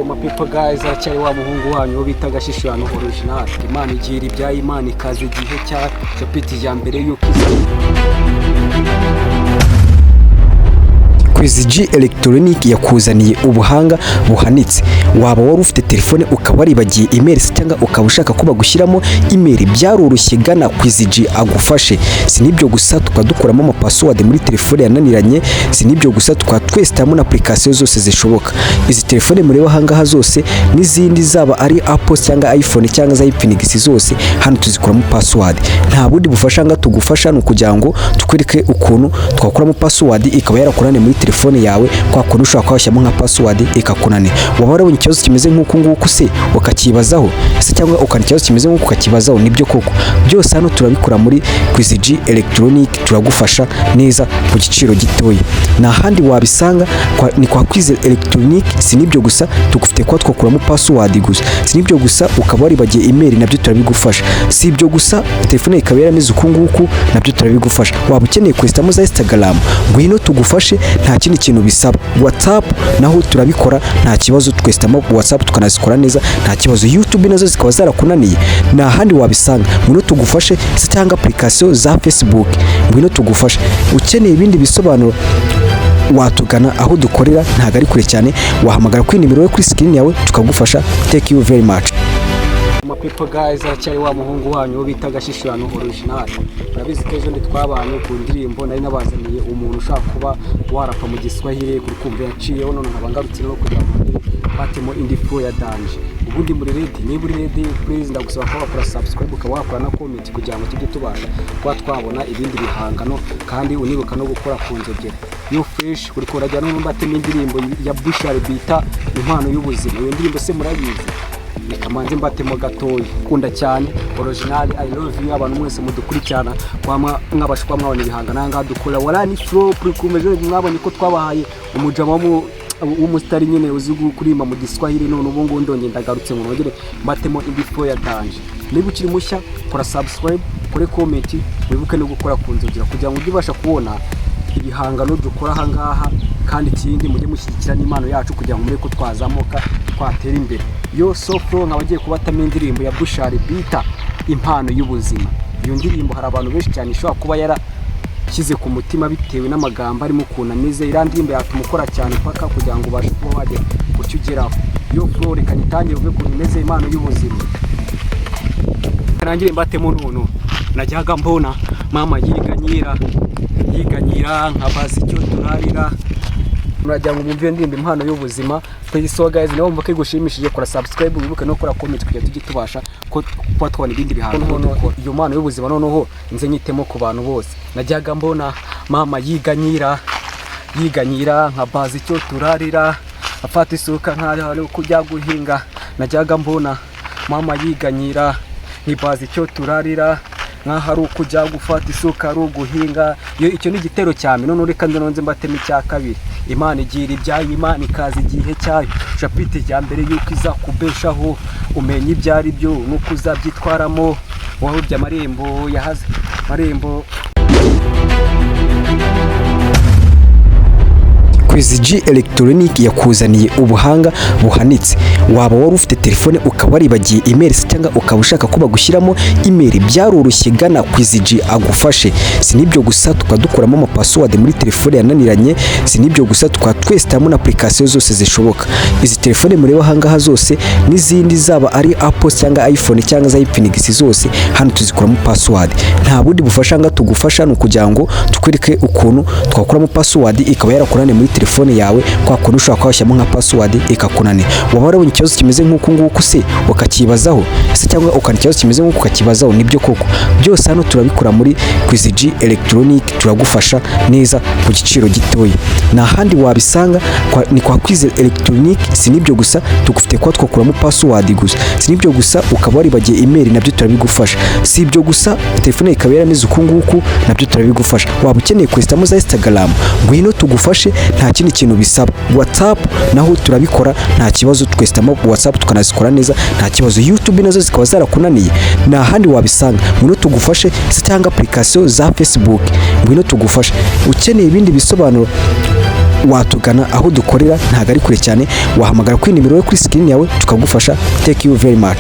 My people guys, aracyari wa muhungu wanyu wo bita Gashishano original. Imana igira ibyayo, Imana ikaza igihe cya chapitre ya mbere y'uko iza. Quiz G Electronic yakuzaniye ubuhanga buhanitse. Waba wari ufite telefone ukaba waribagiye email se cyangwa ukaba ushaka ko bagushyiramo email, byaroroshye, gana Quiz G agufashe. Si n'ibyo gusa, tukaba dukuramo ama password muri telefone yananiranye. Si n'ibyo gusa, tukaba twesitamo na application zose zishoboka. Izi telefone mureba ahangaha zose n'izindi, zaba ari Apple cyangwa iPhone cyangwa za Infinix, zose hano tuzikuramo password. Nta bundi bufasha nga tugufasha, ni ukugira ngo tukwereke ukuntu twakuramo password ikaba yarakurane muri telefone yawe, kwa kuntu ushobora kuba washyiramo nka password ikakunanira. Waba warabonye ikibazo kimeze nk'uku nguku se ukakibazaho se, cyangwa ukana ikibazo kimeze nk'uku ukakibazaho? Nibyo koko, byose hano turabikora muri Quiz G Electronic, turagufasha neza ku giciro gitoya. Nta handi wabisanga, ni kwa Quiz Electronic. Si n'ibyo gusa, tugufite kuba twakuramo password gusa. Si n'ibyo gusa, ukaba waribagiye email, nabyo turabigufasha. Si ibyo gusa, telefone ikaba yarameze uku nguku, nabyo turabigufasha. Waba ukeneye kwesitamo za Instagram, ngwino tugufashe, nta kindi kintu bisaba. WhatsApp naho turabikora, nta kibazo, twesitamo WhatsApp tukanazikora neza, nta kibazo. YouTube nazo zikaba zarakunaniye, nta handi wabisanga, ngwino tugufashe se, cyangwa application za Facebook, ngwino tugufashe. Ukeneye ibindi bisobanuro watugana aho dukorera, ntabwo ari kure cyane, wahamagara kuri nimero yo kuri screen yawe tukagufasha. Thank you very much. My people guys, aracyari wa muhungu wanyu wo bita Gashishano original. Murabizi ko ejo twabanye ku ndirimbo nari nabazaniye umuntu ushaka kuba warapa mu Giswahili, kuri kumva yaciyeho, none nkaba ngarutse no kugira ngo batemo indi flow ya danger. Ubundi muri ready? Niba uri ready, please ndagusaba ko wakora subscribe, ukaba wakora na comment kugira ngo tujye tubasha kuba twabona ibindi bihangano, kandi unibuka no gukora ku nzogera. Yo fresh, uri kurajya no mbatemo indirimbo ya Bushari bita Impano y'Ubuzima. Iyo ndirimbo se murayizi? Reka manze mbatemo gatoya. Kunda cyane original, I love you. Abantu mwese mudukurikirana, kwama mwabasha kuba mwabona ibihangano aha ngaha dukora wala ni flow kumeje. Mwabonye ko twabahaye umujama w'umusitari nyine uzi kuririmba mu Giswahili, none ubu ngubu ndongeye ndagarutse ngo nongere mbatemo indi flow ya danger. Niba ukiri mushya, kora subscribe, kore comment, wibuke no gukora ku nzogera kugira ngo ujye ubasha kubona ibihangano dukora aha ngaha. Kandi ikindi, mujye mushyigikira n'impano yacu kugira ngo murebe ko twazamuka, twatera imbere. Yo so flow, nkaba agiye kubatamo indirimbo ya Bushari bita Impano y'Ubuzima. Iyo ndirimbo hari abantu benshi cyane ishobora kuba yarashyize ku mutima bitewe n'amagambo arimo, ukuntu ameze. Iriya ndirimbo yatuma ukora cyane paka kugira ngo ubashe kuba wagera ku cyo ugeraho. Yo flow, reka nyitangire uve ukuntu imeze. Impano y'Ubuzima, narangire mbatemo. Nono najyaga mbona mama yiganyira yiganyira, nkabaza icyo turarira. Muragira ngo mwumve iyo ndirimbo Impano y'Ubuzima. So guys, niba wumva ko igushimishije, kora subscribe, wibuke no gukora comment kugira tujye tubasha ko kuba twabona ibindi bihangano dukora. Iyo mpano y'ubuzima noneho nze nyitemo ku bantu bose. Najyaga mbona mama yiganyira yiganyira, nkabaza icyo turarira, afata isuka nkaho ari kujya guhinga. Najyaga mbona mama yiganyira, nkibaza icyo turarira, nkaho ari ukujya gufata isuka, ari uguhinga. Iyo icyo ni igitero cya mbere. None reka nze mbatemo icya kabiri. Imana igira ibyayo, Imana ikaza igihe cyayo. Chapitre ya mbere y'uko izakubeshaho, umenya ibyo ari byo nuko uzabyitwaramo. Wahubye amarembo yahaze marembo. Quiz G Electronic yakuzaniye ubuhanga buhanitse. Waba wari ufite telefone ukaba waribagiye email se, cyangwa ukaba ushaka ko bagushyiramo email, byaroroshye, gana Quiz G agufashe. Si n'ibyo gusa, tukaba dukuramo ama password muri telefone yananiranye. Si n'ibyo gusa, tukaba twesitamo na application zose zishoboka. Izi telefone mureba ahangaha zose n'izindi, zaba ari Apple cyangwa iPhone cyangwa za Infinix, zose hano tuzikuramo password. Nta bundi bufasha nga tugufasha, ni ukugira ngo tukwereke ukuntu twakuramo password ikaba yarakurane muri telefone yawe, kwa kuntu ushobora kuba washyiramo nka password ikakunanira. Waba warabonye ikibazo kimeze nk'uku nguku se ukakibazaho se, cyangwa ukana ikibazo kimeze nk'uku ukakibazaho? Nibyo koko, byose hano turabikora muri Quiz G Electronic, turagufasha neza ku giciro gitoya. Nta handi wabisanga, ni kwa Quiz Electronic. Si n'ibyo gusa, tugufite kuba twakuramo password gusa. Si n'ibyo gusa, ukaba waribagiye email, nabyo turabigufasha. Si ibyo gusa, telefone ikaba yarameze uku nguku, nabyo turabigufasha. Waba ukeneye kwesitamo za Instagram, ngwino tugufashe, nta kindi kintu bisaba. WhatsApp naho turabikora, nta kibazo, twesitamo WhatsApp tukanazikora neza, nta kibazo. YouTube nazo zikaba zarakunaniye, nta handi wabisanga, ngwino tugufashe se, cyangwa application za Facebook, ngwino tugufashe. Ukeneye ibindi bisobanuro Watugana aho dukorera, ntabwo ari kure cyane. Wahamagara kuri nimero yo kuri screen yawe tukagufasha. Thank you very much.